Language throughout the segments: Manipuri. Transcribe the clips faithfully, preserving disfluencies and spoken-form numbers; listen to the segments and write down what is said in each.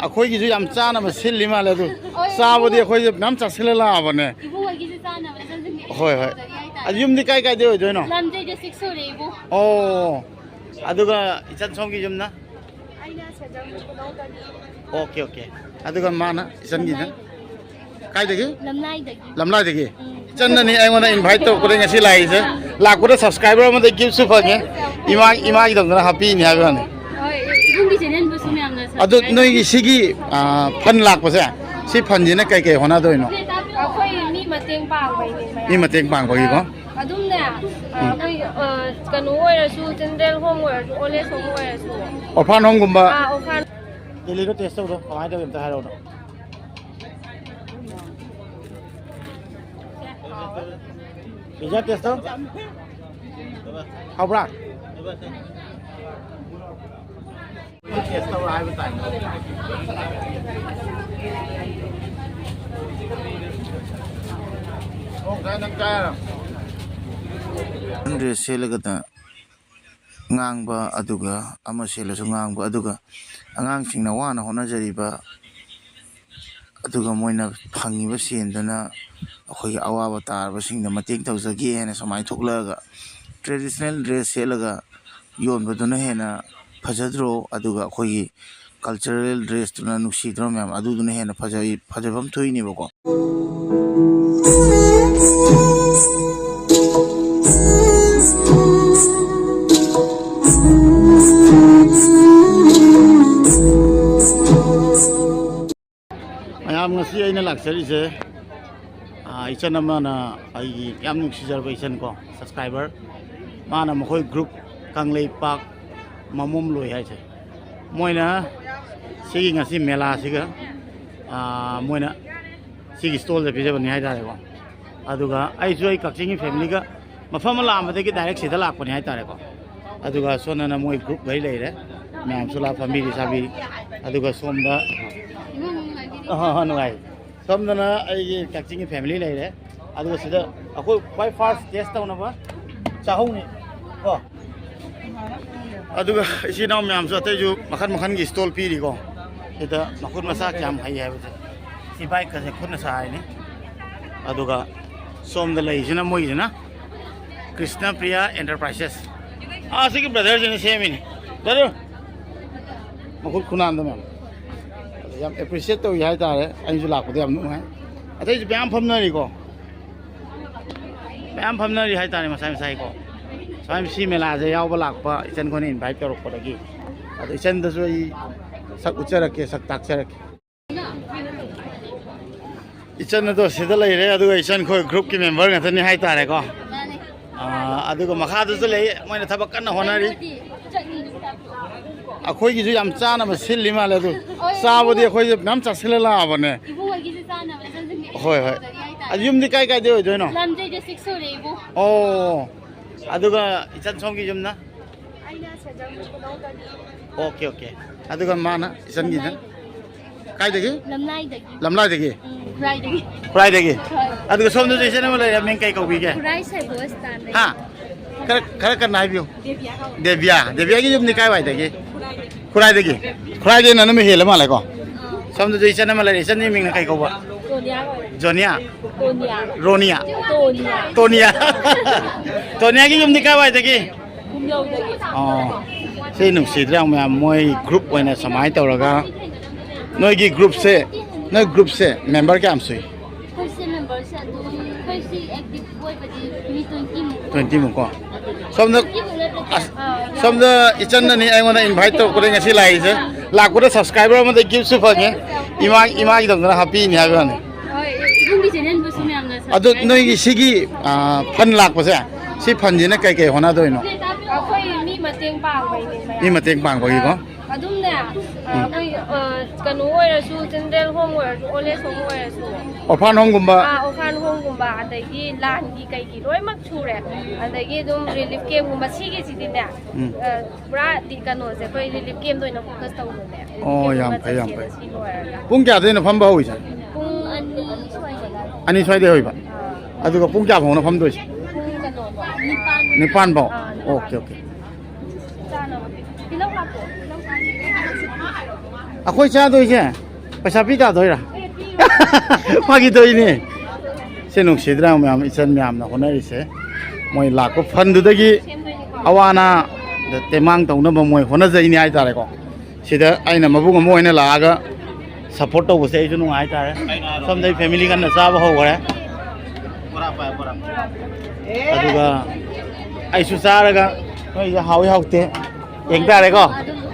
ꯑꯩꯈꯣꯏꯒꯤꯁꯨ ꯌꯥꯝ ꯆꯥꯅꯕ ꯁꯤꯜꯂꯤ ꯃꯥꯜꯂꯦ ꯑꯗꯨ꯫ ꯍꯣꯏ, ꯆꯥꯕꯗꯤ ꯏꯕꯨꯡ꯫ ꯑꯩꯈꯣꯏꯁꯦ ꯃꯌꯥꯝ ꯆꯥꯁꯤꯜꯂ ꯂꯥꯛꯑꯕꯅꯦ꯫ ꯏꯕꯨꯡ ꯍꯣꯏꯒꯤꯁꯨ ꯆꯥꯅꯕ ꯆꯠꯁꯤꯟꯕꯤ ꯍꯣꯏ, ꯍꯣꯏ꯫ ꯇꯧꯖꯔꯤ ꯍꯥꯏꯇꯥꯔꯦ꯫ ꯑꯗꯨ ꯌꯨꯝꯗꯤ ꯀꯥꯏ ꯀꯥꯏꯗꯩ ꯑꯣꯏꯗꯣꯏꯅꯣ? ꯂꯝꯁꯦ ꯑꯩꯁꯦ ꯁꯤꯛꯁ ꯁꯨꯔꯦ, ꯏꯕꯨꯡ꯫ ꯑꯣ꯫ ꯑꯗꯨꯒ ꯏꯆꯟ ꯁꯣꯝꯒꯤ ꯌꯨꯝꯅ? ꯑꯩꯅ ꯁꯦꯟꯖꯝ ꯈꯨꯅꯧꯗꯒꯤ꯫ Okay, okay. ꯑꯗꯨꯒ ꯃꯥꯅ ꯏꯆꯟꯒꯤꯅ? ꯂꯝꯂꯥꯏ꯫ ꯀꯥꯏꯗꯒꯤ? ꯂꯝꯂꯥꯏꯗꯒꯤ꯫ ꯂꯝꯂꯥꯏꯗꯒꯤ? ꯎꯝ꯫ ꯏꯆꯟꯅꯅꯤ ꯑꯩꯉꯣꯟꯗ invite ꯇꯧꯔꯛꯄꯗ ꯉꯁꯤ ꯂꯥꯛꯏꯁꯦ꯫ ꯂꯥꯛꯄꯗ subscriber ꯑꯃꯗ gift ꯁꯨ ꯐꯪꯉꯦ꯫ ꯏꯃꯥ, ꯏꯃꯥꯒꯤꯗꯃꯛꯇ ꯍꯥꯞꯄꯤꯅꯤ ꯍꯥꯏꯕ ꯋꯥꯅꯤ꯫ ꯍꯣꯏ, ꯏꯕꯨꯡꯒꯤ channel ꯕꯨꯁꯨ ꯃꯌꯥꯝꯅ ꯑꯗꯨ subscribe ꯅꯣꯏꯒꯤ ꯁꯤꯒꯤ, ꯑ, fund ꯂꯥꯛꯄꯁꯦ, ꯁꯤ fund ꯁꯤꯅ ꯀꯩ ꯀꯩ ꯍꯣꯠꯅꯗꯣꯏꯅꯣ? ꯑꯩꯈꯣꯏ ꯃꯤ ꯃꯇꯦꯡ ꯄꯥꯡꯕꯩꯅꯦ ꯃꯌꯥꯝ꯫ ꯃꯤ ꯃꯇꯦꯡ ꯄꯥꯡꯕꯒꯤꯀꯣ? ꯑꯗꯨꯝꯅꯦ, ꯑ, ꯎꯝ꯫ ꯃꯣꯏ, ꯑ, ꯀꯩꯅꯣ ꯑꯣꯏꯔꯁꯨ, children home ꯑꯣꯏꯔꯁꯨ, old age home ꯑꯣꯏꯔꯁꯨ꯫ Orphan home ꯒꯨꯝꯕ? ꯑꯥ, orphan꯫ ꯗꯦꯜꯂꯤꯗꯣ taste ꯇꯧꯔꯣ, ꯀꯃꯥꯏꯅ ꯇꯧꯋꯤ ꯑꯝꯇ ꯍꯥꯏꯔꯛꯑꯣꯅ꯫ Pizza taste ꯇꯧ꯫ ꯍꯥꯎꯕ꯭ꯔꯥ? ꯈꯪꯗ꯭ꯔꯦ, ꯁꯦꯠꯂꯒꯗ ꯉꯥꯡꯕ, ꯑꯗꯨꯒ ꯑꯃ ꯁꯦꯠꯂꯁꯨ ꯉꯥꯡꯕ, ꯑꯗꯨꯒ ꯑꯉꯥꯡꯁꯤꯡꯅ ꯋꯥꯅ ꯍꯣꯠꯅꯖꯔꯤꯕ, ꯑꯗꯨꯒ ꯃꯣꯏꯅ ꯐꯪꯉꯤꯕ ꯁꯦꯟꯗꯨꯅ ꯑꯩꯈꯣꯏꯒꯤ ꯑꯋꯥꯕ ꯇꯥꯔꯕꯁꯤꯡꯗ ꯃꯇꯦꯡ ꯇꯧꯖꯒꯦ ꯍꯥꯏꯅ ꯁꯨꯃꯥꯏꯅ ꯊꯣꯛꯂꯛꯑꯒ traditional dress ꯁꯦꯠꯂꯒ ꯌꯣꯟꯕꯗꯨꯅ ꯍꯦꯟꯅ ꯐꯖꯗ꯭ꯔꯣ? ꯑꯗꯨꯒ ꯑꯩꯈꯣꯏꯒꯤ cultural dress ꯇꯨꯅ ꯅꯨꯡꯁꯤꯗ꯭ꯔꯣ ꯃꯌꯥꯝ? ꯑꯗꯨꯗꯨꯅ ꯍꯦꯟꯅ ꯐꯖꯩ, ꯐꯖꯕ ꯑꯃ ꯊꯣꯛꯏꯅꯦꯕꯀꯣ꯫ ꯃꯌꯥꯝ, ꯉꯁꯤ ꯑꯩꯅ ꯂꯥꯛꯆꯔꯤꯁꯦ, ꯑꯥ, ꯏꯆꯟ ꯑꯃꯅ, ꯑꯩꯒꯤ ꯌꯥꯝ ꯅꯨꯡꯁꯤꯖꯔꯕ ꯏꯆꯟ ꯀꯣ, subscriber, ꯃꯥꯅ ꯃꯈꯣꯏ group ꯀꯪꯂꯩꯄꯥꯛ ꯃꯃꯣꯝ ꯂꯣꯏ ꯍꯥꯏꯁꯦ, ꯃꯣꯏꯅ ꯁꯤꯒꯤ ꯉꯁꯤ ꯃꯦꯂꯥꯁꯤꯒ, ꯑꯥ, ꯃꯣꯏꯅ ꯁꯤꯒꯤ stall ꯁꯦ ꯄꯤꯖꯕꯅꯤ ꯍꯥꯏꯇꯥꯔꯦꯀꯣ꯫ ꯑꯗꯨꯒ ꯑꯩꯁꯨ ꯑꯩ ꯀꯛꯆꯤꯡꯒꯤ family ꯒ ꯃꯐꯝ ꯑꯃ ꯂꯥꯛꯑꯝꯕꯗꯒꯤ direct ꯁꯤꯗ ꯂꯥꯛꯄꯅꯤ ꯍꯥꯏꯇꯥꯔꯦꯀꯣ꯫ ꯑꯗꯨꯒ ꯁꯣꯝꯗꯅ ꯃꯣꯏ group ꯈꯩ ꯂꯩꯔꯦ, ꯃꯌꯥꯝꯁꯨ ꯂꯥꯛ ꯐꯝꯕꯤꯔꯤ ꯆꯥꯕꯤꯔꯤ꯫ ꯑꯗꯨꯒ ꯁꯣꯝꯗ, ꯑꯍ, ꯅꯨꯡꯉꯥꯏ꯫ ꯁꯣꯝꯗꯅ ꯑꯩꯒꯤ ꯀꯛꯆꯤꯡꯒꯤ family ꯂꯩꯔꯦ꯫ ꯑꯗꯨꯒ ꯁꯤꯗ ꯑꯩꯈꯣꯏ ꯈ꯭ꯋꯥꯏ first taste ꯇꯧꯅꯕ ꯆꯥꯍꯧꯅꯤ ꯀꯣ꯫ ꯑꯗꯨꯒ ꯏꯆꯤꯟ ꯏꯅꯥꯎ ꯃꯌꯥꯝꯁꯨ ꯑꯇꯩꯁꯨ ꯃꯈꯜ ꯃꯈꯜꯒꯤ ꯁ꯭ꯇꯣꯜ ꯄꯤꯔꯤꯀꯣ꯫ ꯁꯤꯗ ꯃꯈꯨꯠ ꯃꯁꯥ ꯀꯌꯥꯝ ꯍꯩ ꯍꯥꯏꯕꯁꯦ꯫ ꯁꯤ ꯕꯥꯏꯛꯀꯁꯦ ꯈꯨꯠꯅ ꯁꯥꯔꯤꯅꯤ꯫ ꯑꯗꯨꯒ ꯁꯣꯝꯗ ꯂꯩꯔꯤꯁꯤꯅ ꯃꯣꯏꯒꯤꯁꯤꯅ ꯀ꯭ꯔꯤꯁꯅ ꯄ꯭ꯔꯤꯌꯥ ꯑꯦꯟꯇꯔꯄ꯭ꯔꯥꯏꯁꯦꯁ꯫ ꯑꯥ, ꯁꯤꯒꯤ ꯕ꯭ꯔꯗꯔꯁꯤꯅ ꯁꯦꯝꯃꯤꯅꯤ꯫ ꯕ꯭ꯔꯗꯔ, ꯃꯈꯨꯠ ꯈꯨꯅꯥꯟꯗ ꯃꯌꯥꯝ꯫ ꯑꯗ ꯌꯥꯝ ꯑꯦꯄ꯭ꯔꯤꯁꯤꯌꯦꯠ ꯇꯧꯏ ꯍꯥꯏꯇꯥꯔꯦ꯫ ꯑꯩꯁꯨ ꯂꯥꯛꯄꯗ ꯌꯥꯝ ꯅꯨꯡꯉꯥꯏ꯫ ꯑꯇꯩꯁꯨ ꯃꯌꯥꯝ ꯐꯝꯅꯔꯤꯀꯣ꯫ ꯃꯌꯥꯝ ꯐꯝꯅꯔꯤ ꯍꯥꯏꯇꯥꯔꯦ, ꯃꯁꯥꯏ ꯃꯁꯥꯏꯀꯣ꯫ ꯁꯨꯃꯥꯏꯅ ꯁꯤ ꯃꯦꯂꯥꯁꯦ ꯌꯥꯎꯕ ꯂꯥꯛꯄ ꯏꯆꯟ ꯈꯣꯏꯅ ꯏꯟꯚꯥꯏꯠ ꯇꯧꯔꯛꯄꯗꯒꯤ꯫ ꯑꯗꯣ ꯏꯆꯟꯗꯁꯨ ꯑꯩ ꯁꯛ ꯎꯠꯆꯔꯛꯀꯦ, ꯁꯛ ꯇꯥꯛꯆꯔꯛꯀꯦ꯫ ꯏꯆꯟ ꯑꯗꯣ ꯁꯤꯗ ꯂꯩꯔꯦ, ꯑꯗꯨꯒ ꯏꯆꯟ ꯈꯣꯏ ꯒ꯭ꯔꯨꯞꯀꯤ ꯃꯦꯝꯕꯔ ꯉꯥꯛꯇꯅꯤ ꯍꯥꯏꯇꯥꯔꯦꯀꯣ꯫ ꯑꯥ, ꯑꯗꯨꯒ ꯃꯈꯥꯗꯁꯨ ꯂꯩ, ꯃꯣꯏꯅ ꯊꯕꯛ ꯀꯟꯅ ꯍꯣꯠꯅꯔꯤ꯫ ꯑꯩꯈꯣꯏꯒꯤꯁꯨ ꯌꯥꯝ ꯆꯥꯅꯕ ꯁꯤꯜꯂꯤ ꯃꯥꯜꯂꯦ꯫ ꯑꯗꯨ ꯆꯥꯕꯗꯤ ꯑꯩꯈꯣꯏꯁꯨ ꯃꯌꯥꯝ ꯆꯥꯁꯤꯜꯂ ꯂꯥꯛꯑꯕꯅꯦ꯫ ꯏꯕꯨꯡꯉꯣꯏꯒꯤꯁꯨ ꯆꯥꯅꯕ ꯆꯥꯁꯤꯟꯒꯦ꯫ ꯍꯣꯏ, ꯍꯣꯏ꯫ ꯇꯧꯖꯔꯤ ꯍꯥꯏꯇꯥꯔꯦ꯫ ꯑꯗꯨ ꯌꯨꯝꯗꯤ ꯀꯥꯏ ꯀꯥꯏꯗꯩ ꯑꯣꯏꯗꯣꯏꯅꯣ? ꯂꯝꯖꯩꯗ ꯁꯤꯛꯁ ꯁꯨꯔꯦ ꯏꯕꯨꯡ꯫ ꯑꯣ, ꯑꯗꯨꯒ ꯏꯆꯟ ꯁꯣꯝꯒꯤ ꯌꯨꯝꯅ? ꯑꯩꯅ ꯁꯦꯟꯖꯝ ꯈꯨꯅꯧꯗꯒꯤ꯫ Okay, okay. ꯑꯗꯨꯒ ꯃꯥꯅ ꯏꯆꯟꯒꯤꯅ? ꯀꯥꯏꯗꯒꯤ? ꯂꯝꯂꯥꯏꯗꯒꯤ꯫ ꯂꯝꯂꯥꯏꯗꯒꯤ? ꯎꯝ, ꯈꯨꯔꯥꯏꯗꯒꯤ꯫ ꯈꯨꯔꯥꯏꯗꯒꯤ? ꯍꯣꯏ꯫ ꯑꯗꯨꯒ ꯁꯣꯝꯗꯁꯨ ꯏꯆꯟ ꯑꯃ ꯂꯩꯔꯦ, ꯃꯤꯡ ꯀꯩ ꯀꯧꯕꯤꯒꯦ? ꯈꯨꯔꯥꯏ ꯁꯥꯏꯕꯣ ꯁ꯭ꯇꯥꯟꯗꯒꯤ꯫ ꯍꯥ? ꯈꯔ, ꯈꯔ ꯀꯟꯅ ꯍꯥꯏꯕꯤꯌꯨ꯫ ꯗꯦꯕꯤꯌꯥ ꯀꯧꯏ꯫ ꯗꯦꯕꯤꯌꯥ꯫ ꯗꯦꯕꯤꯌꯥꯒꯤ ꯌꯨꯝꯗꯤ ꯀꯥꯏꯋꯥꯏꯗꯒꯤ? ꯈꯨꯔꯥꯏꯗꯒꯤ꯫ ꯈꯨꯔꯥꯏꯗꯩꯅ ꯑꯅꯝꯕ ꯍꯦꯜꯂ ꯃꯥꯜꯂꯦꯀꯣ꯫ ꯑꯥ꯫ ꯁꯣꯝꯗꯁꯨ ꯏꯆꯟ ꯑꯃ ꯂꯩꯔꯦ꯫ ꯏꯆꯟꯒꯤ ꯃꯤꯡꯅ ꯀꯩ ꯀꯧꯕ? ꯇꯣꯅꯤꯌꯥ ꯀꯧꯏ꯫ ꯖꯣꯅꯤꯌꯥ? ꯇꯣꯅꯤꯌꯥ꯫ ꯔꯣꯅꯤꯌꯥ? ꯇꯣꯅꯤꯌꯥ꯫ ꯇꯣꯅꯤꯌꯥ꯫ ꯇꯣꯅꯤꯌꯥꯒꯤ ꯌꯨꯝꯗꯤ ꯀꯥꯏꯋꯥꯏꯗꯒꯤ? ꯈꯨꯝꯖꯧꯗꯒꯤ꯫ ꯑꯣ꯫ ꯁꯤ ꯅꯨꯡꯁꯤꯗ꯭ꯔꯥ ꯃꯌꯥꯝ? ꯃꯣꯏ ꯒ꯭ꯔꯨꯞ ꯑꯣꯏꯅ ꯁꯨꯃꯥꯏꯅ ꯇꯧꯔꯒ, ꯅꯣꯏꯒꯤ ꯒ꯭ꯔꯨꯞꯁꯦ, ꯅꯣꯏ ꯒ꯭ꯔꯨꯞꯁꯦ ꯃꯦꯝꯕꯔ ꯀꯌꯥꯝ ꯁꯨꯏ? ꯑꯩꯈꯣꯏꯁꯦ ꯃꯦꯝꯕꯔꯁꯦ ꯑꯗꯨꯝ, ꯑꯩꯈꯣꯏꯁꯤ ꯑꯦꯛꯇꯤꯚ ꯑꯣꯏꯕꯗꯤ ꯃꯤ ꯇ꯭ꯋꯦꯟꯇꯤ ꯃꯨꯛ꯫ ꯇ꯭ꯋꯦꯟꯇꯤ ꯃꯨꯛꯀꯣ? ꯁꯣꯝꯗ, ꯇ꯭ꯋꯦꯟꯇꯤ ꯃꯨꯛ ꯅꯠꯇꯦ꯫ ꯑꯁ, ꯑꯥ, ꯌꯥꯝ ꯁꯣꯝꯗ ꯏꯆꯟꯅꯅꯤ ꯑꯩꯉꯣꯟꯗ ꯏꯟꯚꯥꯏꯠ ꯇꯧꯔꯛꯄꯗꯒꯤ ꯉꯁꯤ ꯂꯥꯛꯏꯁꯦ꯫ ꯂꯥꯛꯄꯗ ꯁꯕꯁꯀ꯭ꯔꯥꯏꯕꯔ ꯑꯃꯗ ꯒꯤꯐꯁꯨ ꯐꯪꯉꯦ꯫ ꯏꯃꯥ, ꯏꯃꯥꯒꯤꯗꯃꯛꯇ ꯍꯥꯞꯄꯤꯅꯤ ꯍꯥꯏꯕ ꯋꯥꯅꯤ꯫ ꯍꯣꯏ, ꯏꯕꯨꯡꯒꯤ ꯆꯦꯅꯦꯜꯕꯨꯁꯨ ꯃꯌꯥꯝꯅ ꯑꯗꯣ ꯁꯕꯁꯀ꯭ꯔꯥꯏꯕ ꯅꯣꯏꯒꯤ ꯁꯤꯒꯤ, ꯑꯥ, ꯐꯟ ꯂꯥꯛꯄꯁꯦ, ꯁꯤ ꯐꯟꯁꯤꯅ ꯀꯩ ꯀꯩ ꯍꯣꯠꯅꯗꯣꯏꯅꯣ? ꯑꯩꯈꯣꯏ ꯃꯤ ꯃꯇꯦꯡ ꯄꯥꯡꯕꯩꯅꯦ ꯃꯤ ꯃꯌꯥꯝ꯫ ꯃꯇꯦꯡ ꯄꯥꯡꯕꯒꯤꯀꯣ? ꯑꯗꯨꯝꯅꯦ, ꯑ, ꯎꯝ꯫ ꯃꯣꯏ, ꯑ, ꯀꯩꯅꯣ ꯑꯣꯏꯔꯁꯨ, ꯆꯤꯜꯗ꯭ꯔꯦꯟ ꯍꯣꯝ ꯑꯣꯏꯔꯁꯨ, ꯑꯣꯜ ꯑꯦꯖ ꯍꯣꯝ ꯑꯣꯏꯔꯁꯨ, ꯑꯣꯔꯐꯥꯟ ꯍꯣꯝꯒꯨꯝꯕ? ꯑꯥ, ꯑꯣꯔꯐꯥꯟ ꯍꯣꯝꯒꯨꯝꯕ, ꯑꯗꯒꯤ ꯂꯥꯟꯒꯤ ꯀꯩꯒꯤ ꯂꯣꯏꯅꯃꯛ ꯁꯨꯔꯦ꯫ ꯑꯗꯒꯤ ꯑꯗꯨꯝ ꯔꯤꯂꯤꯐ ꯀꯦꯝꯒꯨꯝꯕ ꯁꯤꯒꯤꯁꯤꯗꯤꯅꯦ, ꯎꯝ꯫ ꯑ, ꯄꯨꯔꯥ ꯗꯤ-, ꯀꯩꯅꯣꯁꯦ ꯑꯩꯈꯣꯏ ꯔꯤꯂꯤꯐ ꯀꯦꯝꯗ ꯑꯣꯏꯅ ꯐꯣꯀꯁ ꯇꯧꯕꯅꯦ꯫ ꯑꯣ, ꯌꯥꯝ ꯐꯩ, ꯌꯥꯝ ꯐꯩ꯫ ꯁꯤ ꯂꯣꯏꯔꯒ꯫ ꯄꯨꯡ ꯀꯌꯥꯗꯩꯅꯣ ꯐꯝꯕ ꯍꯧꯔꯤꯁꯦ? ꯄꯨꯡ ꯑꯅꯤ ꯁ꯭ꯋꯥꯏꯗ꯫ ꯑꯅꯤ ꯁ꯭ꯋꯥꯏꯗꯩ ꯍꯧꯔꯤꯕ? ꯑꯥ꯫ ꯑꯗꯨꯒ ꯄꯨꯡ ꯀꯌꯥ ꯐꯥꯎꯅꯣ ꯐꯝꯗꯣꯏꯁꯦ? ꯄꯨꯡ ꯀꯩꯅꯣ, ꯅꯤꯄꯥꯟ꯫ ꯅꯤꯄꯥꯟ ꯐꯥꯎ? ꯑꯥ, ꯅꯤꯄꯥꯟ꯫ Okay, okay. ꯆꯥꯅꯕ꯫ ꯑꯩꯈꯣꯏ ꯆꯥꯗꯣꯏꯁꯦ ꯄꯩꯁꯥ ꯄꯤ ꯇꯥꯗꯣꯏꯔꯥ? ꯐꯥꯒꯤ ꯇꯧꯔꯤꯅꯦ꯫ ꯁꯦ, ꯅꯨꯡꯁꯤꯗ꯭ꯔꯥ ꯃꯌꯥꯝ, ꯏꯆꯟ ꯃꯌꯥꯝꯅ ꯍꯣꯠꯅꯔꯤꯁꯦ? ꯃꯣꯏ ꯂꯥꯛꯄ ꯐꯟꯗꯨꯗꯒꯤ ꯑꯋꯥ ꯑꯅꯥ ꯇꯦꯡꯃꯥꯡ ꯇꯧꯅꯕ ꯃꯣꯏ ꯍꯣꯠꯅꯖꯩꯅꯤ ꯍꯥꯏꯇꯥꯔꯦꯀꯣ꯫ ꯁꯤꯗ ꯑꯩꯅ ꯃꯕꯨꯡ ꯑꯃ ꯑꯣꯏꯅ ꯂꯥꯛꯑꯒ ꯁꯞꯄꯣꯔꯠ ꯇꯧꯕꯁꯦ ꯑꯩꯁꯨ ꯅꯨꯡꯉꯥꯏ ꯍꯥꯏꯇꯥꯔꯦ꯫ ꯁꯣꯝꯗꯩ ꯐꯦꯃꯤꯂꯤ ꯀꯟꯅ ꯆꯥꯕ ꯍꯧꯈ꯭ꯔꯦ꯫ ꯑꯗꯨꯒ ꯑꯩꯁꯨ ꯆꯥꯔꯒ ꯅꯣꯏꯁꯦ ꯍꯥꯎꯏ ꯍꯥꯎꯇꯦ ꯌꯦꯡ ꯇꯥꯔꯦꯀꯣ꯫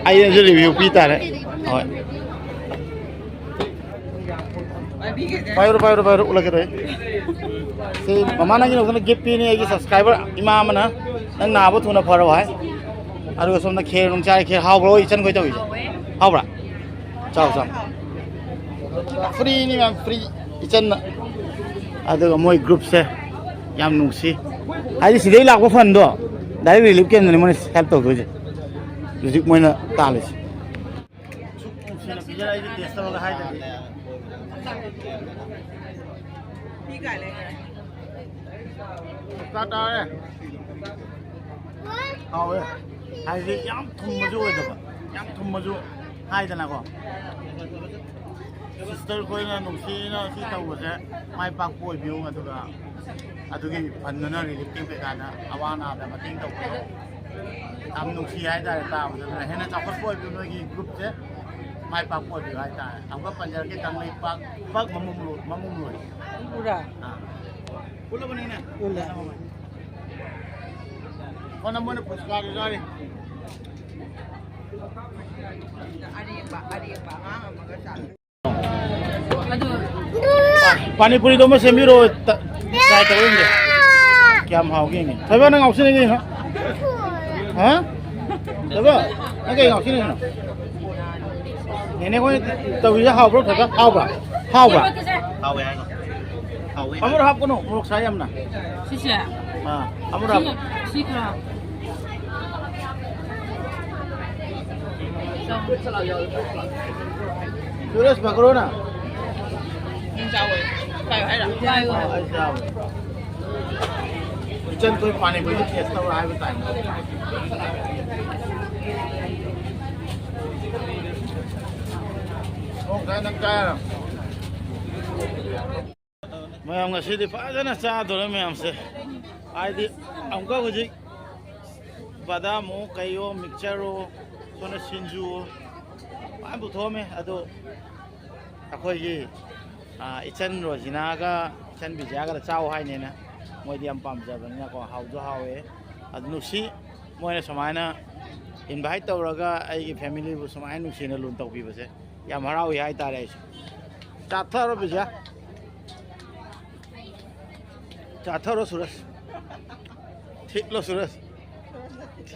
ꯑꯩꯅꯁꯨ ꯔꯤꯚ꯭ꯌꯨ ꯄꯤ ꯇꯥꯔꯦ꯫ ꯍꯣꯏ꯫ ꯄꯥꯏꯔꯣ, ꯄꯥꯏꯔꯣ, ꯄꯥꯏꯔꯣ, ꯎꯠꯂꯛꯀꯦ ꯇꯧꯔꯤ꯫ ꯁꯤ ꯃꯃꯥ, ꯅꯪꯒꯤ ꯅꯈꯣꯏꯅ ꯒꯤꯐ ꯄꯤꯅꯤ ꯑꯩꯒꯤ ꯁꯕꯁꯀ꯭ꯔꯥꯏꯕꯔ ꯏꯃꯥ ꯑꯃꯅ꯫ ꯅꯪ ꯅꯥꯕ ꯊꯨꯅ ꯐꯔꯣ ꯍꯥꯏ꯫ ꯑꯗꯨꯒ ꯁꯣꯝꯗ ꯈꯦꯔ ꯅꯨꯡ ꯆꯥꯔꯦ, ꯈꯦꯔ ꯍꯥꯎꯕ꯭ꯔꯣ? ꯏꯆꯟ ꯈꯣꯏ ꯇꯧꯔꯤꯁꯦ ꯍꯥꯎꯕ꯭ꯔꯥ? ꯆꯥꯎ, ꯆꯥꯎ꯫ ꯐ꯭ꯔꯤꯅꯤ ꯃꯌꯥꯝ, ꯐ꯭ꯔꯤ꯫ ꯏꯆꯟꯅ꯫ ꯑꯗꯨꯒ ꯃꯣꯏ ꯒ꯭ꯔꯨꯞꯁꯦ ꯌꯥꯝ ꯅꯨꯡꯁꯤ꯫ ꯍꯥꯏꯗꯤ ꯁꯤꯗꯩ ꯂꯥꯛꯄ ꯐꯟꯗꯣ ꯗꯥꯏꯔꯦꯛ ꯔꯤꯂꯤꯐ ꯀꯦꯝꯗꯅꯤ ꯃꯣꯏꯅ ꯍꯦꯜꯞ ꯇꯧꯗꯣꯏꯁꯦ꯫ ꯍꯧꯖꯤꯛ ꯃꯣꯏꯅ ꯇꯥꯜꯂꯤꯁꯦ꯫ ꯁꯨꯛ ꯅꯨꯡꯁꯤꯅ ꯄꯤꯖꯔꯛꯏꯁꯦ ꯇꯦꯁ ꯇꯧꯔꯒ ꯍꯥꯏꯗ꯭ꯔꯗꯤ꯫ ꯆꯥ ꯇꯥꯔꯦ꯫ ꯍꯥꯎꯋꯦ꯫ ꯍꯥꯏꯗꯤ ꯌꯥꯝ ꯊꯨꯝꯕꯁꯨ ꯑꯣꯏꯗꯕ, ꯌꯥꯝ ꯊꯨꯝꯕꯁꯨ ꯍꯥꯏꯗꯅꯀꯣ꯫ ꯁꯤꯁꯇꯔ ꯈꯣꯏꯅ ꯅꯨꯡꯁꯤꯅ ꯁꯤ ꯇꯧꯕꯁꯦ ꯃꯥꯏ ꯄꯥꯛꯄ ꯑꯣꯏꯕꯤꯌꯨ, ꯑꯗꯨꯒ ꯑꯗꯨꯒꯤ ꯐꯟꯗꯨꯅ ꯔꯤꯂꯤꯐ ꯀꯦꯝ ꯀꯩꯀꯥꯗ ꯑꯋꯥ ꯑꯅꯥꯗ ꯃꯇꯦꯡ ꯇꯧꯕꯗꯣ ꯌꯥꯝ ꯅꯨꯡꯁꯤ ꯍꯥꯏꯇꯥꯔꯦ꯫ ꯇꯥꯕꯗ ꯑꯗꯨꯅ ꯍꯦꯟꯅ ꯆꯥꯎꯈꯠꯄ ꯑꯣꯏꯕꯤꯌꯨ ꯅꯣꯏꯒꯤ ꯒ꯭ꯔꯨꯞꯁꯦ꯫ ꯃꯥꯏ ꯄꯥꯛꯄ ꯑꯣꯏꯕꯤꯌꯨ ꯍꯥꯏꯇꯥꯔꯦ꯫ ꯑꯃꯨꯛꯀ ꯄꯟꯖꯔꯛꯀꯦ, ꯀꯪꯂꯩꯄꯥꯛ ꯄꯥꯛ ꯃꯃꯨꯡ ꯂꯣꯏ, ꯃꯃꯨꯡ ꯂꯣꯏ꯫ ꯎꯔꯥ? ꯑꯥ꯫ ꯄꯨꯜꯂꯕꯅꯤꯅꯦ꯫ ꯄꯨꯜꯂꯦ꯫ ꯐꯣꯟ ꯅꯝꯕꯔꯅ ꯄꯨꯁꯀꯥꯗꯨ ꯆꯥꯔꯤ꯫ ꯑꯔꯦꯝꯕ, ꯑꯔꯦꯝꯕ ꯑꯉꯥꯡ ꯑꯃꯒ ꯆꯥ꯫ ꯑꯗꯨ ꯄꯥꯅꯤꯄꯨꯔꯤꯗꯣ ꯑꯃ ꯁꯦꯝꯕꯤꯔꯣ꯫ ꯇ-, ꯇ꯭ꯔꯥꯏ ꯇꯧꯔ ꯌꯦꯡꯒꯦ꯫ ꯀꯌꯥꯝ ꯍꯥꯎꯒꯦ ꯌꯦꯡꯒꯦ꯫ ꯊꯣꯏꯕ, ꯅꯪ ꯉꯥꯎꯁꯤꯟꯅꯩꯅꯦ, ꯍꯥ? ꯍꯥ? ꯊꯣꯏꯕ, ꯅꯪ ꯀꯩ ꯉꯥꯎꯁꯤꯟꯅꯩꯅꯣ? ꯅꯦꯅꯦ ꯍꯣꯏ ꯇꯧꯔꯤꯁꯦ ꯍꯥꯎꯕ꯭ꯔꯣ, ꯊꯣꯏꯕ? ꯍꯥꯎꯕ꯭ꯔꯥ? ꯍꯥꯎꯕ꯭ꯔꯥ? ꯍꯥꯎꯋꯦ ꯍꯥꯏꯅꯣ? ꯍꯥꯎꯋꯦ꯫ ꯑꯃꯨꯔꯛ ꯍꯥꯞꯀꯅꯨ, ꯃꯣꯔꯣꯛ ꯁꯥꯏ ꯌꯥꯝꯅ꯫ ꯁꯤꯁꯦ? ꯑꯥ, ꯑꯃꯨꯔꯛ ꯍꯥꯞꯄꯨ꯫ ꯁꯤ, ꯁꯤ ꯈꯔ꯫ ꯁꯨꯔꯦꯁ ꯐꯈ꯭ꯔꯣꯅ꯫ ꯅꯪ ꯆꯥꯎꯋꯦ꯫ ꯆꯥꯎ ꯍꯥꯏꯔꯣ? ꯆꯥꯎ꯫ ꯑꯩ ꯆꯥꯎꯋꯦ꯫ ꯏꯆꯟ ꯈꯣꯏ ꯄꯥꯅꯤꯄꯨꯔꯤ ꯇꯦꯁ ꯇꯧꯔ ꯍꯥꯏꯕ ꯇꯥꯏ꯫ ꯅꯪ ꯆꯥꯔꯣ꯫ ꯃꯌꯥꯝ ꯉꯁꯤꯗꯤ ꯐꯖꯅ ꯆꯥꯗꯣꯔꯦ ꯃꯌꯥꯝꯁꯦ꯫ ꯍꯥꯏꯗꯤ ꯑꯃꯨꯛꯀ ꯍꯧꯖꯤꯛ ꯕꯗꯥꯝꯑꯣ ꯀꯩꯑꯣ ꯃꯤꯛꯆꯔꯑꯣ ꯁꯣꯝꯗ ꯁꯤꯡꯖꯨꯑꯣ ꯃꯌꯥꯝ ꯄꯨꯊꯣꯛꯑꯝꯃꯦ꯫ ꯑꯗꯣ ꯑꯩꯈꯣꯏꯒꯤ, ꯑꯥ, ꯏꯆꯟ ꯔꯣꯖꯤꯅꯥꯒ ꯏꯆꯟ ꯕꯤꯖꯌꯥꯒꯗ ꯆꯥꯎ ꯍꯥꯏꯅꯦꯅ, ꯃꯣꯏꯗꯤ ꯌꯥꯝ ꯄꯥꯝꯖꯕꯅꯤꯅꯀꯣ꯫ ꯍꯥꯎꯁꯨ ꯍꯥꯎꯋꯦ꯫ ꯑꯗꯨ ꯅꯨꯡꯁꯤ, ꯃꯣꯏꯅ ꯁꯨꯃꯥꯏꯅ invite ꯇꯧꯔꯒ ꯑꯩꯒꯤ familyꯕꯨ ꯁꯨꯃꯥꯏꯅ ꯅꯨꯡꯁꯤꯅ ꯂꯨꯅ ꯇꯧꯕꯤꯕꯁꯦ ꯌꯥꯝ ꯍꯔꯥꯎꯏ ꯍꯥꯏꯇꯥꯔꯦ꯫ ꯑꯩꯁꯨ ꯆꯥꯊꯔꯣ ꯕꯤꯖꯌꯥ, ꯆꯥꯊꯔꯣ ꯁꯨꯔꯁ, ꯊꯤꯠꯂꯣ ꯁꯨꯔꯁ,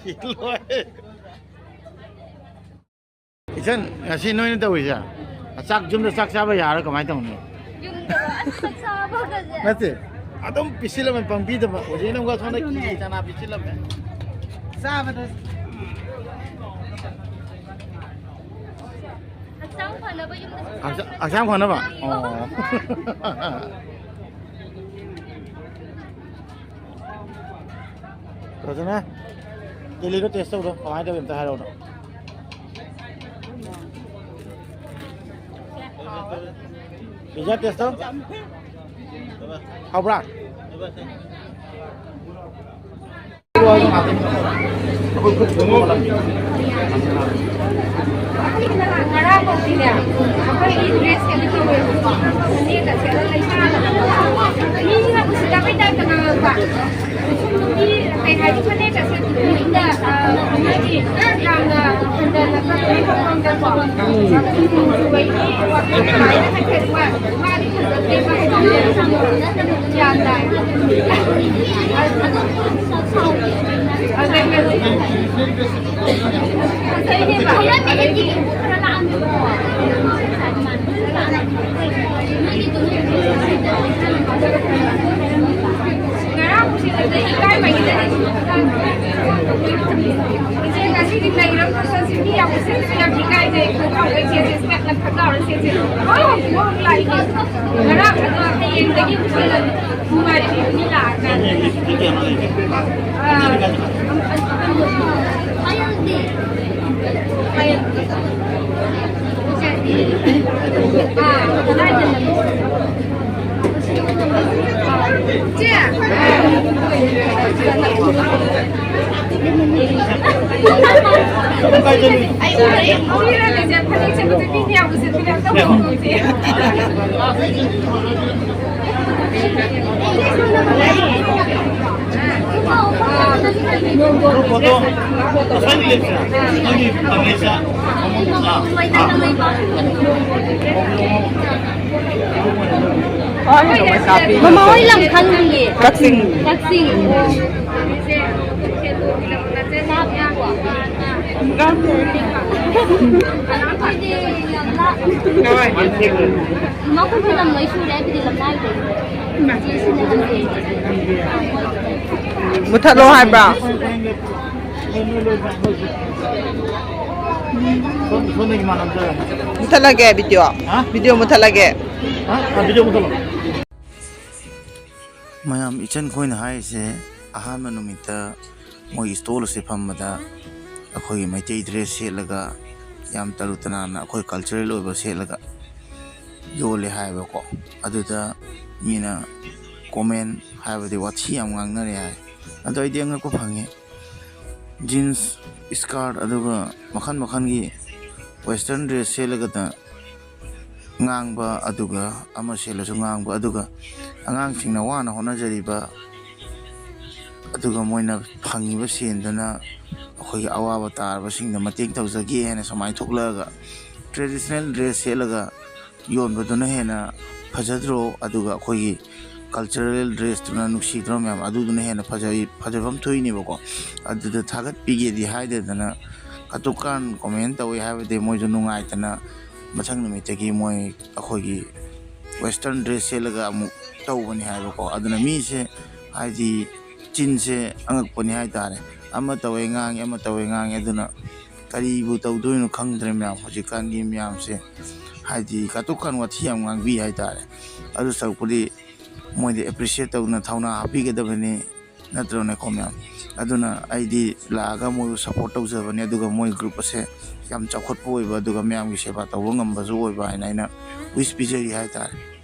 ꯊꯤꯠꯂꯣ꯫ ꯏꯆꯟ, ꯉꯁꯤ ꯅꯣꯏꯅ ꯇꯧꯔꯤꯁꯦ, ꯆꯥꯛ, ꯌꯨꯝꯗ ꯆꯥꯛ ꯆꯥꯕ ꯌꯥꯔꯣꯏ, ꯀꯃꯥꯏꯅ ꯇꯧꯅꯤ? ꯌꯨꯝꯗꯔꯣ? ꯑꯁ, ꯆꯥꯛ ꯆꯥꯕꯒꯁꯦ꯫ ꯅꯠꯇꯦ, ꯑꯗꯨꯝ ꯄꯤꯁꯤꯜꯂꯝꯃꯦ, ꯄꯪꯄꯤꯗ꯫ ꯍꯧꯖꯤꯛꯅ ꯑꯃꯨꯛ ꯁꯣꯝꯗ ꯑꯗꯨꯅꯦ꯫ ꯀꯤꯂꯤ ꯆꯅꯥ ꯄꯤꯁꯤꯜꯂꯝꯃꯦ꯫ ꯆꯥꯕꯗ꯫ ꯍꯛꯆꯥꯡ ꯐꯅꯕ ꯌꯨꯝꯗ ꯆꯥꯛ ꯍꯛꯆꯥ-, ꯍꯛꯆꯥꯡ ꯐꯅꯕ? ꯑꯣ꯫ ꯐꯖꯅ ꯗꯦꯜꯂꯤꯗ taste ꯇꯧꯔꯣ, ꯀꯃꯥꯏꯅ ꯇꯧꯋꯤ ꯑꯝꯇ ꯍꯥꯏꯔꯛꯑꯣꯅ꯫ Pizza taste ꯇꯧ꯫ ꯍꯥꯎꯕ꯭ꯔꯥ? ꯉꯔꯥꯡꯐꯧꯗꯤꯅꯦ, ꯑꯩꯈꯣꯏꯒꯤ dress ꯀꯩꯅꯣ ꯇꯧꯋꯦꯕꯀꯣ, ꯐꯅꯦꯛꯀ ꯁꯦꯠꯂ ꯂꯩꯁꯥꯗꯅ ꯃꯤꯅ ꯎꯁꯤꯠꯇꯕꯩ type ꯇ ꯉꯥꯡꯉꯛꯄ꯫ ꯁꯨꯝ ꯅꯨꯄꯤ ꯀꯩ ꯍꯥꯏꯅꯤ, ꯐꯅꯦꯛꯀ ꯁꯦꯠꯄꯗꯣ ꯍꯦꯛꯇ, ꯑ, ꯍꯥꯏꯗꯤ ꯌꯥꯝꯅ ꯍꯟꯊꯅ ꯈꯟꯕꯒꯤ ꯃꯑꯣꯡꯗꯀꯣ꯫ ꯎꯕꯒꯤ ꯋꯥꯈꯜ ꯅꯨꯡꯉꯥꯏꯅ ꯍꯥꯏꯐꯦꯠ ꯋꯥ-, ꯃꯥꯗꯤ ꯐꯖꯗꯦ, ꯃꯥ ꯍꯥꯏꯗꯤ ꯌꯥꯝꯅ ꯒ꯭ꯌꯥꯟ ꯇꯥꯏ꯫ ꯑꯗꯒꯤ ꯉꯔꯥꯡ ꯑꯗꯣ ꯍꯌꯦꯡꯗꯒꯤ ꯅꯨꯡꯉꯥꯏꯕꯤ ꯃꯤ ꯂꯥꯛꯑꯀꯥꯟꯗ꯫ ꯑꯥ꯫ ꯑꯩ ꯎꯔꯦ, ꯎꯔꯦ, ꯂꯩꯖ ꯐꯅꯦꯛ ꯁꯦꯠꯄꯗꯨ ꯃꯤ ꯃꯌꯥꯝ ꯎꯁꯤꯠꯇ꯭ꯔꯦ, ꯑꯝꯇ ꯎꯁꯤꯠꯇ꯭ꯔꯦ꯫ ꯃꯃꯥ ꯍꯣꯏ ꯂꯝ ꯈꯪꯗꯤꯌꯦ꯫ ꯀꯛꯆꯤꯡ꯫ ꯀꯛꯆꯤꯡ꯫ ꯃꯈꯣꯏ ꯂꯝ ꯂꯣꯏ ꯁꯨꯔꯦ, ꯑꯗꯨꯗꯤ ꯂꯝꯂꯥꯏꯗꯩ꯫ ꯃꯨꯊꯠꯂꯣ ꯍꯥꯏꯕ꯭ꯔꯥ? ꯁꯣꯝꯗꯒꯤ ꯃꯥꯟꯅꯕꯗ꯫ ꯃꯨꯊꯠꯂꯒꯦ ꯚꯤꯗꯤꯑꯣ꯫ ꯍꯥ? ꯚꯤꯗꯤꯑꯣ ꯃꯨꯊꯠꯂꯒꯦ꯫ ꯍꯥ? ꯑ, ꯚꯤꯗꯤꯑꯣ ꯃꯨꯊꯠꯂꯣ꯫ ꯃꯌꯥꯝ, ꯏꯆꯟ ꯈꯣꯏꯅ ꯍꯥꯏꯔꯤꯁꯦ, ꯑꯍꯥꯟꯕ ꯅꯨꯃꯤꯠꯇ ꯃꯣꯏꯒꯤ ꯁ꯭ꯇꯣꯜ ꯑꯁꯤ ꯐꯝꯕꯗ ꯑꯩꯈꯣꯏꯒꯤ ꯃꯩꯇꯩ ꯗ꯭ꯔꯦꯁ ꯁꯦꯠꯂꯒ, ꯌꯥꯝ ꯇꯔꯨ ꯇꯅꯥꯟꯅ ꯑꯩꯈꯣꯏ ꯀꯜꯆꯔꯦꯜ ꯑꯣꯏꯕ ꯁꯦꯠꯂꯒ ꯌꯣꯜꯂꯦ ꯍꯥꯏꯕꯀꯣ꯫ ꯑꯗꯨꯗ ꯃꯤꯅ ꯀꯣꯃꯦꯟ ꯍꯥꯏꯕꯗꯤ ꯋꯥꯊꯤ ꯌꯥꯝ ꯉꯥꯡꯅꯔꯦ ꯍꯥꯏ꯫ ꯑꯗꯣ ꯑꯩꯗꯤ ꯑꯉꯛꯄ ꯐꯪꯉꯤ꯫ ꯖꯤꯟꯁ, ꯁ꯭ꯀꯥꯔꯠ, ꯑꯗꯨꯒ ꯃꯈꯜ ꯃꯈꯜꯒꯤ ꯋꯦꯁꯇꯔꯟ ꯗ꯭ꯔꯦꯁ ꯁꯦꯠꯂꯒꯗ ꯉꯥꯡꯕ, ꯑꯗꯨꯒ ꯑꯃ ꯁꯦꯠꯂꯁꯨ ꯉꯥꯡꯕ, ꯑꯗꯨꯒ ꯑꯉꯥꯡꯁꯤꯡꯅ ꯋꯥꯅ ꯍꯣꯠꯅꯖꯔꯤꯕ, ꯑꯗꯨꯒ ꯃꯣꯏꯅ ꯐꯪꯉꯤꯕ ꯁꯦꯟꯗꯨꯅ ꯑꯩꯈꯣꯏꯒꯤ ꯑꯋꯥꯕ ꯇꯥꯔꯕꯁꯤꯡꯗ ꯃꯇꯦꯡ ꯇꯧꯖꯒꯦ ꯍꯥꯏꯅ ꯁꯨꯃꯥꯏꯅ ꯊꯣꯛꯂꯛꯑꯒ, ꯇ꯭ꯔꯦꯗꯤꯁꯅꯦꯜ ꯗ꯭ꯔꯦꯁ ꯁꯦꯠꯂꯒ ꯌꯣꯟꯕꯗꯨꯅ ꯍꯦꯟꯅ ꯐꯖꯗ꯭ꯔꯣ? ꯑꯗꯨꯒ ꯑꯩꯈꯣꯏꯒꯤ ꯀꯜꯆꯔꯦꯜ ꯗ꯭ꯔꯦꯁꯇꯨꯅ ꯅꯨꯡꯁꯤꯗ꯭ꯔꯣ ꯃꯌꯥꯝ? ꯑꯗꯨꯗꯨꯅ ꯍꯦꯟꯅ ꯐꯖꯩ, ꯐꯖꯕ ꯑꯃ ꯊꯣꯛꯏꯅꯦꯕꯀꯣ꯫ ꯑꯗꯨꯗ ꯊꯥꯒꯠꯄꯤꯒꯦꯗꯤ ꯍꯥꯏꯗꯗꯅ ꯀꯇꯨꯀꯥꯟ ꯀꯣꯃꯦꯟ ꯇꯧꯋꯦ ꯍꯥꯏꯕꯗꯤ ꯃꯣꯏꯁꯨ ꯅꯨꯡꯉꯥꯏꯇꯅ ꯃꯊꯪ ꯅꯨꯃꯤꯠꯇꯒꯤ ꯃꯣꯏ ꯑꯩꯈꯣꯏꯒꯤ ꯋꯦꯁꯇꯔꯟ ꯗ꯭ꯔꯦꯁ ꯁꯦꯠꯂꯒ ꯑꯃꯨꯛ ꯇꯧꯕꯅꯤ ꯍꯥꯏꯕꯀꯣ꯫ ꯑꯗꯨꯅ ꯃꯤꯁꯦ ꯍꯥꯏꯗꯤ ꯆꯤꯟꯁꯦ ꯑꯉꯛꯄꯅꯤ ꯍꯥꯏꯇꯥꯔꯦ꯫ ꯑꯃ ꯇꯧꯋꯦ ꯉꯥꯡꯉꯦ, ꯑꯃ ꯇꯧꯋꯦ ꯉꯥꯡꯉꯦ꯫ ꯑꯗꯨꯅ ꯀꯔꯤꯕꯨ ꯇꯧꯗꯣꯏꯅꯣ ꯈꯪꯗ꯭ꯔꯦ ꯃꯌꯥꯝ꯫ ꯍꯧꯖꯤꯛꯀꯥꯟꯒꯤ ꯃꯌꯥꯝꯁꯦ ꯍꯥꯏꯗꯤ ꯀꯥꯇꯨ ꯀꯥꯔꯟ ꯋꯥꯊꯤ ꯌꯥꯝ ꯉꯥꯡꯕꯤ ꯍꯥꯏꯇꯥꯔꯦ꯫ ꯑꯗꯨ ꯁꯔꯨꯛꯄꯨꯗꯤ ꯃꯣꯏꯗ ꯑꯦꯄ꯭ꯔꯤꯁꯤꯌꯦꯠ ꯇꯧꯗꯅ ꯊꯧꯅꯥ ꯍꯥꯞꯄꯤꯒꯗꯕꯅꯤ, ꯅꯠꯇ꯭ꯔꯣꯅꯦꯀꯣ ꯃꯌꯥꯝ? ꯑꯗꯨꯅ ꯑꯩꯗꯤ ꯂꯥꯛꯑꯒ ꯃꯣꯏꯕꯨ ꯁꯞꯄꯣꯔꯠ ꯇꯧꯖꯕꯅꯦ, ꯑꯗꯨꯒ ꯃꯣꯏ ꯒ꯭ꯔꯨꯞ ꯑꯁꯦ ꯌꯥꯝ ꯆꯥꯎꯈꯠꯄ ꯑꯣꯏꯕ, ꯑꯗꯨꯒ ꯃꯌꯥꯝꯒꯤ ꯁꯦꯕꯥ ꯇꯧꯕ ꯉꯝꯕꯁꯨ ꯑꯣꯏꯕ ꯍꯥꯏꯅ ꯑꯩꯅ ꯋꯤꯁ ꯄꯤꯖꯔꯤ ꯍꯥꯏꯇꯥꯔꯦ꯫